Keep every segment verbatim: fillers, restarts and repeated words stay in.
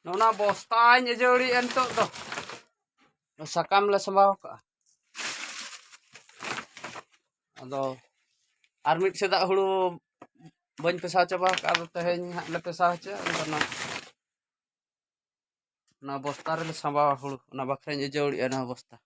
ᱱᱚᱜᱼᱚ ᱱᱟ ᱵᱚᱥᱛᱟᱧ ᱟᱹᱡᱟᱹᱲᱤᱭᱮᱫᱼᱟ ᱱᱤᱛᱚᱜ ᱫᱚ᱾ ᱥᱟᱠᱟᱢ ᱞᱮ ᱥᱟᱢᱵᱟᱣ ᱠᱟᱜᱼᱟ᱾ ᱟᱫᱚ ᱟᱨ ᱢᱤᱫ ᱥᱮᱫᱟᱜ ᱦᱩᱲᱩ ᱵᱟᱹᱧ ᱯᱮᱥᱟᱣ ᱪᱟᱵᱟ ᱠᱟᱜᱼᱟ, ᱟᱫᱚ ᱛᱮᱦᱮᱧ ᱦᱟᱸᱜ ᱞᱮ ᱯᱮᱥᱟᱣ ᱦᱚᱪᱚᱭᱟ᱾ ᱟᱫᱚ ᱚᱱᱟ, ᱚᱱᱟ ᱵᱚᱥᱛᱟ ᱨᱮᱞᱮ ᱥᱟᱢᱵᱟᱣᱟ ᱦᱩᱲᱩ, ᱚᱱᱟ ᱵᱟᱠᱷᱨᱟᱧ ᱟᱹᱡᱟᱹᱲᱤᱭᱮᱫᱼᱟ ᱱᱚᱣᱟ ᱵᱚᱥᱛᱟ᱾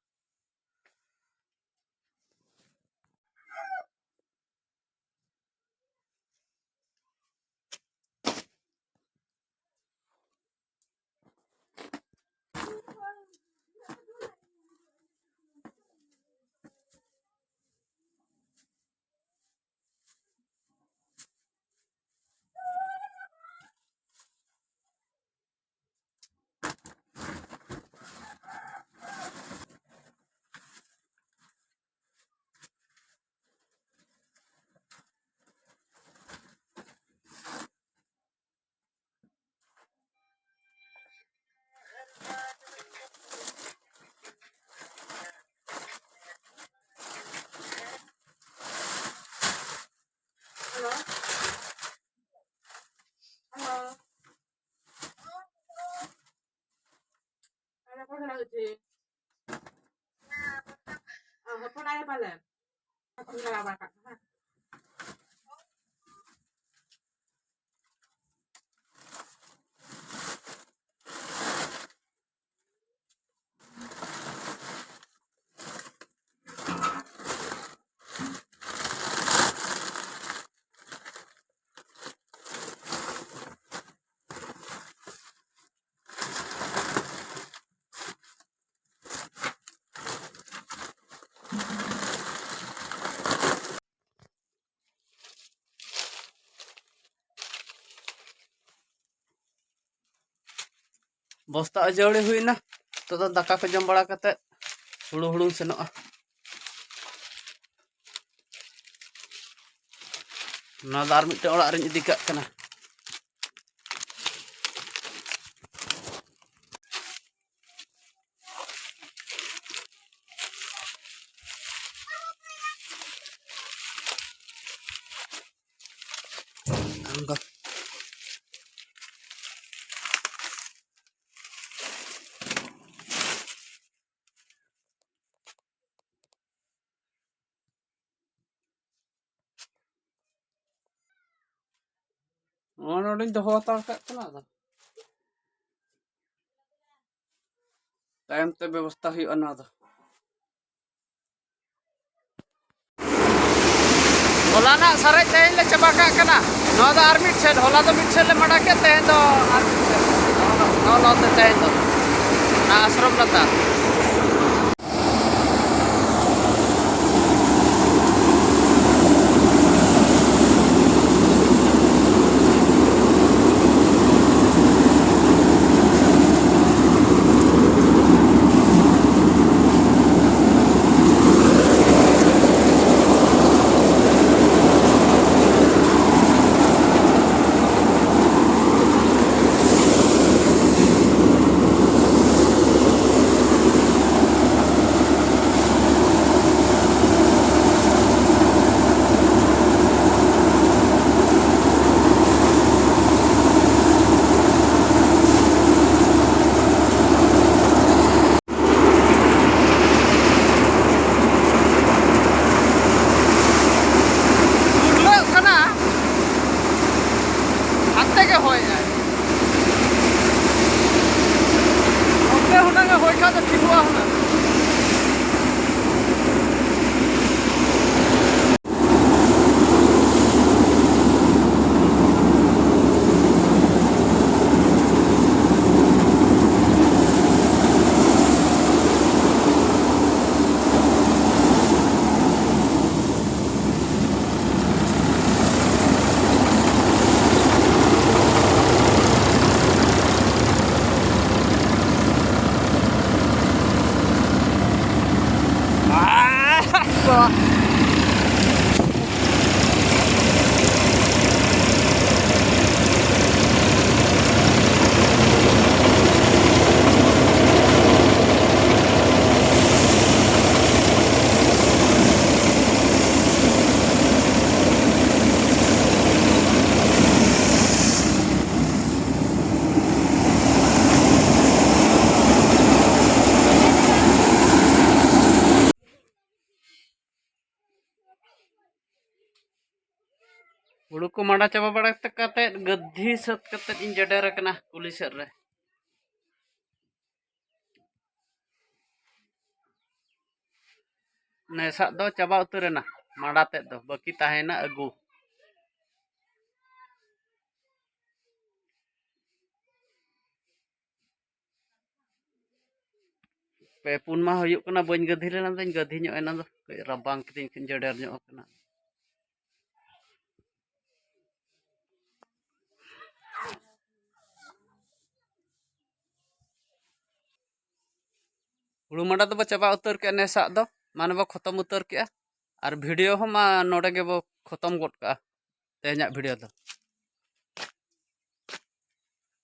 ᱦᱚᱯᱚᱱ ᱟᱭᱳ ᱯᱟᱞᱮ᱾ ᱵᱚᱥᱛᱟ ᱟᱹᱡᱟᱹᱣᱲᱤ ᱦᱩᱭᱱᱟ᱾ ᱱᱤᱛᱚᱜ ᱫᱚ ᱫᱟᱠᱟ ᱠᱚ ᱡᱚᱢ ᱵᱟᱲᱟ ᱠᱟᱛᱮ ᱦᱩᱲᱩ ᱦᱩᱲᱩᱝ ᱥᱮᱱᱚᱜᱼᱟ᱾ ᱱᱚᱣᱟ ᱫᱚ ᱟᱨ ᱢᱤᱫᱴᱮᱱ ᱚᱲᱟᱜ ᱨᱤᱧ ᱤᱫᱤ ᱠᱟᱜ ᱠᱟᱱᱟ᱾ ᱱᱚᱣᱟ ᱱᱚᱰᱮᱧ ᱫᱚᱦᱚ ᱦᱟᱛᱟᱲ ᱠᱟᱜ ᱠᱟᱱᱟ, ᱟᱫᱚ ᱛᱟᱭᱚᱢ ᱛᱮ ᱵᱮᱵᱚᱥᱛᱷᱟ ᱦᱩᱭᱩᱜᱼᱟ ᱱᱚᱣᱟ ᱫᱚ᱾ ᱦᱚᱞᱟᱱᱟᱜ ᱥᱟᱨᱮᱡ ᱛᱮᱦᱮᱧ ᱞᱮ ᱪᱟᱵᱟ ᱠᱟᱜ ᱠᱟᱱᱟ᱾ ᱱᱚᱣᱟ ᱫᱚ ᱟᱨ ᱢᱤᱫ ᱥᱮᱫ, ᱦᱚᱞᱟ ᱫᱚ ᱢᱤᱫ ᱥᱮᱫ ᱞᱮ ᱢᱟᱰᱟ ᱠᱮᱫ, ᱛᱮᱦᱮᱧ ᱫᱚ ᱟᱨ ᱢᱤᱫ ᱥᱮᱫ᱾ ᱱᱚᱜᱼᱚ ᱱᱚᱛᱮ ᱛᱮᱦᱮᱧ ᱫᱚ ᱚᱱᱟ ᱟᱥᱨᱚᱢ ᱞᱟᱛᱟᱨ᱾ ᱦᱩᱲᱩ ᱠᱚ ᱢᱟᱰᱟ ᱪᱟᱵᱟ ᱵᱟᱲᱟ ᱠᱟᱛᱮᱫ, ᱜᱟᱹᱫᱷᱤ ᱥᱟᱹᱛ ᱠᱟᱛᱮᱫ ᱤᱧ ᱡᱮᱰᱮᱨ ᱟᱠᱟᱱᱟ ᱠᱩᱞᱦᱤ ᱥᱮᱫ ᱨᱮ᱾ ᱱᱮᱥᱟᱜ ᱫᱚ ᱪᱟᱵᱟ ᱩᱛᱟᱹᱨ ᱮᱱᱟ ᱢᱟᱰᱟ ᱛᱮᱫ ᱫᱚ, ᱵᱟᱹᱠᱤ ᱛᱟᱦᱮᱸᱭᱮᱱᱟ ᱟᱹᱜᱩ᱾ ᱯᱮ ᱯᱩᱱ ᱢᱟᱦᱟ ᱦᱩᱭᱩᱜ ᱠᱟᱱᱟ, ᱵᱟᱹᱧ ᱜᱟᱹᱫᱷᱤ ᱞᱮᱱᱟ, ᱫᱚᱧ ᱜᱟᱹᱫᱷᱤ ᱧᱚᱜ ᱮᱱᱟ, ᱫᱚ ᱠᱟᱹᱡ ᱨᱟᱵᱟᱝ ᱠᱤᱫᱤᱧ ᱠᱷᱟᱱ ᱡᱮᱰᱮᱨ ᱧᱚᱜ ᱟᱠᱟᱱᱟ᱾ ᱦᱩᱲᱩ ᱢᱟᱰᱟ ᱫᱚᱵᱚ ᱪᱟᱵᱟ ᱩᱛᱟᱹᱨ ᱠᱮᱜᱼᱟ ᱱᱮᱥᱟᱜ ᱫᱚ, ᱢᱟᱱᱮ ᱵᱚ ᱠᱷᱚᱛᱚᱢ ᱩᱛᱟᱹᱨ ᱠᱮᱜᱼᱟ᱾ ᱟᱨ ᱵᱷᱤᱰᱤᱭᱳ ᱦᱚᱸ ᱢᱟ ᱱᱚᱰᱮ ᱜᱮᱵᱚ ᱠᱷᱚᱛᱚᱢ ᱜᱚᱫ ᱠᱟᱜᱼᱟ ᱛᱮᱦᱮᱧᱟᱜ ᱵᱷᱤᱰᱤᱭᱳ ᱫᱚ᱾